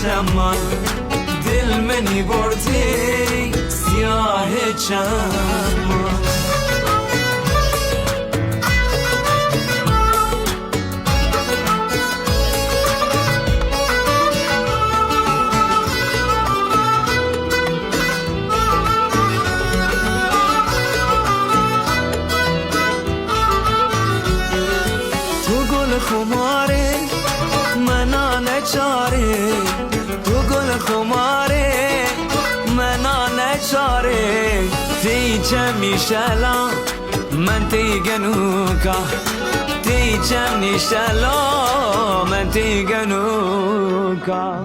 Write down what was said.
چماں، دل منی برزے سیاہ چماں۔ تو گل خمارے، منا نچارے، تو گل خمارے، منا نچارے۔ تئی چمی شلا من تئی گنوکا، تئی چمی شلا من تئی گنوکا۔